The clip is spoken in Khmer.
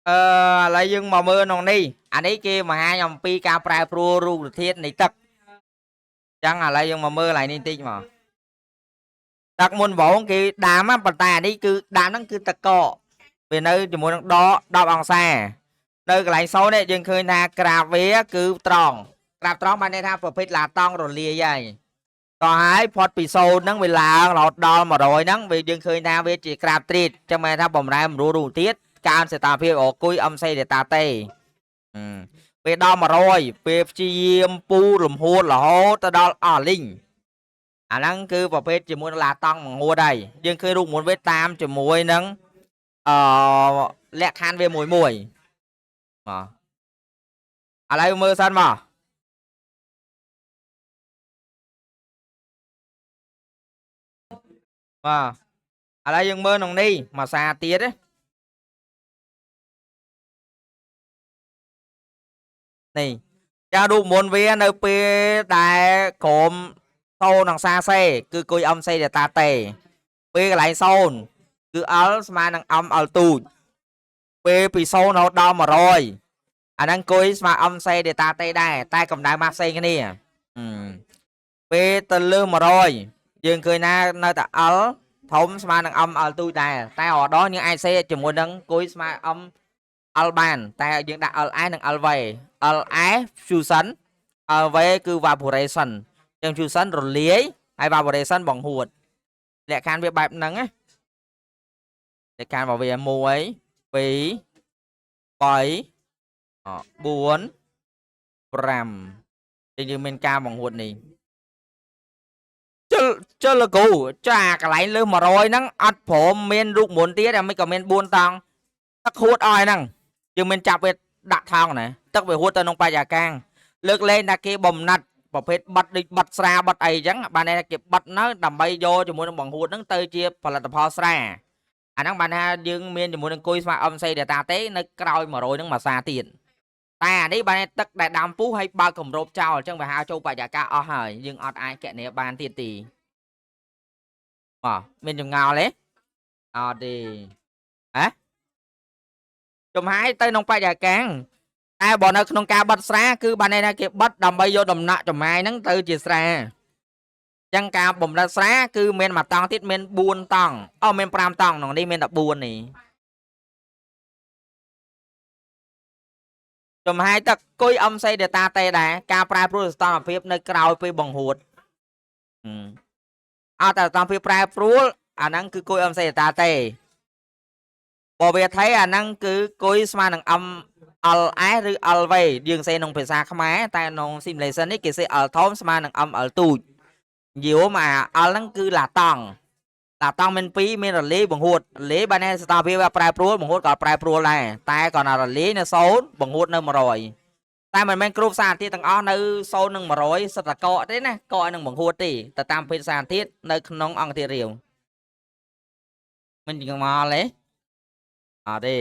អឺឥឡូវយើងមកមើលក្នុងនេះអានេះគេបង្ហាញអំពីការប្រែប្រួលរូបធាតុនៃទឹកអញ្ចឹងឥឡូវយើងមកមើលកន្លែងនេះបន្តិចមកទឹកមុនវងគេដាំប៉ុន្តែអានេះគឺដាំហ្នឹងគឺទឹកកកវានៅជាមួយនឹងដក10អង្សានៅកន្លែងសូននេះយើងឃើញថាក្រាបវាគឺត្រង់ក្រាបត្រង់បានន័យថាប្រភេទឡាតង់រលាយហើយតោះហើយផុតពីសូនហ្នឹងវាឡើងរហូតដល់100ហ្នឹងវាយើងឃើញថាវាជាក្រាបទ្រីតអញ្ចឹងមានថាបំរែបំរួលរូបធាតុកើនសីតុណ្ហភាពអូគុយ MC ដេតាតេពេលដល់100ពេលព្យាយាមពូលំហួតរហូតទៅដល់អស់លីងអាហ្នឹងគឺប្រភេទជាមួយនឹងឡាតង់បង្ហួតហើយយើងឃើញរូបមន្តវាតាមជាមួយនឹងអឺលក្ខខណ្ឌវាមួយមួយមកឥឡូវមើលសិនមកបាទឥឡូវយើងមើលក្នុងនេះមួយសារទៀតណានេះចារូបមន្តវានៅពេលដែលក្រុម0អង្សាសេគឺគុយ MC ដេតាតេពេលកន្លែង0គឺ L ស្មើនឹង M L ទូចពេលពី0រហូតដល់100អាហ្នឹងគុយស្មើ MC ដេតាតេដែរតែកម្ដៅម៉ាស់ផ្សេងគ្នាពេលទៅលើ100យើងឃើញណានៅតែ L ធំស្មើនឹង M L ទូចដែរតែរដងយើងអាចសេជាមួយនឹងគុយស្មើ M L បានតែយើងដាក់ LS និង LV LS fusion LV គឺ evaporation ចឹង fusion រលាយហើយ evaporation បង្ហួតលក្ខខណ្ឌវាបែបហ្នឹងណាលក្ខខណ្ឌរបស់វា1 2 3 4 5ចឹងយើងមានការបង្ហួតនេះជិលជិលលោកគ្រូចាកន្លែងលើស100ហ្នឹងអត់ព្រមមានរូបមន្តទៀតតែមិនក៏មាន4តង់ទឹកហួតអស់ហ្នឹងយើងមានចាប់វាដាក់ថងណាទឹកវាហួតទៅក្នុងបរិយាកាសលើកលែងតែគេបំណាត់ប្រភេទបិទដូចបិទស្រាបិទអីចឹងបានន័យថាគេបិទនៅដើម្បីយកជាមួយនឹងបង្ហួតហ្នឹងទៅជាផលិតផលស្រាអាហ្នឹងបានថាយើងមានជាមួយនឹងគុយស្មើ MC data ទេនៅក្រោយ100ហ្នឹងមួយសាទៀតតែអានេះបានទឹកដែលដាំពុះហើយបើកគម្របចោលអញ្ចឹងវាហើចូលបរិយាកាសអស់ហើយយើងអត់អាចកណនាបានទៀតទីបាទមានចម្ងល់ទេអត់ទេហ៎ចំហាយទៅក្នុងបរិយាកាសតែបើនៅក្នុងការបិទស្រាគឺបានន័យថាគេបិទដើម្បីយកដំណាក់ចំហាយហ្នឹងទៅជាស្រាអញ្ចឹងការបំរិតស្រាគឺមានមួយតង់ទៀតមាន4តង់អូមាន5តង់ក្នុងនេះមានតែ4នេះចំហាយទឹកគុយ MC data តេដែរការប្រែប្រួលសីតុណ្ហភាពនៅក្រោយពេលបង្ហួតអត់តែសីតុណ្ហភាពប្រែប្រួលអាហ្នឹងគឺគុយ MC data តេបើវាថៃអាហ្នឹងគឺគុយស្មើនឹង M LS ឬ LV យើងសេក្នុងភាសាខ្មែរតែក្នុង simulation នេះគេសេ L ធំស្មើនឹង ML ទូចនិយាយមកអា L ហ្នឹងគឺឡាតង់ឡាតង់មាន2មានរលាយបង្ហួតរលាយបានសីតុណ្ហភាពវាប្រែប្រួលបង្ហួតក៏ប្រែប្រួលដែរតែក៏ណារលាយនៅ0បង្ហួតនៅ100តែមិនមែនគ្រប់សារធាតុទាំងអស់នៅ0និង100សិតតែកកទេណាកកនឹងបង្ហួតទេទៅតាមភេទសារធាតុនៅក្នុងអង្គធាតុរាវមិនចងល់ទេអត់ទេ